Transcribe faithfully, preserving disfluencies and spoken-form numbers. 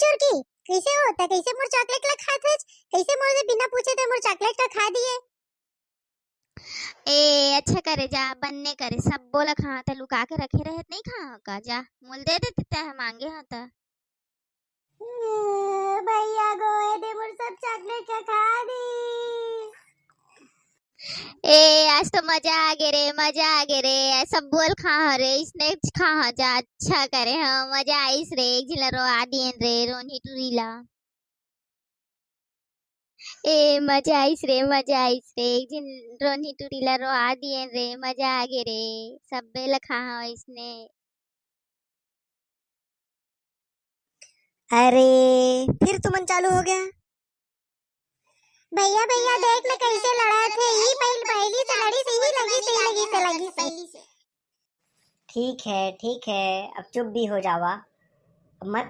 चुरकी, कइसे हो? तैं कइसे मोर चॉकलेट ला खात हस? कइसे मोर ले बिना पूछे तैं मोर चॉकलेट ला खा दिए? ए, अच्छा करे जा, बन्ने करे, सब बोला खा, तैं लुका के रखे रहे, नहीं खा का? जा, मोल दे देते, तैं मांगे हो त। भैया गो, ए दे मोर सब चॉकलेट ला खा दी। ए, आज तो मजा आ गे रे, मजा आ गे रे। सब बोल खा हो रे, इसने खा हो जा, अच्छा करे हो, मजा आइस रे। एक झिन ला रोआ दिएन रे, रोनी टूरी ला। ए, मजा आइस रे, मजा आइस रे। एक झिन रोनी टूरी ला रोआ दिएन रे, मजा आ गे रे। सब्बे ला खा हो इसने। अरे, फिर तुमन चालू हो गया। भैया, भैया, देख न कइसे लड़त हे। ई पहिल पहली से लड़ी से ही लगी से, लगी से, लगी से। ठीक है, ठीक है, अब चुप भी हो जावा। अब मत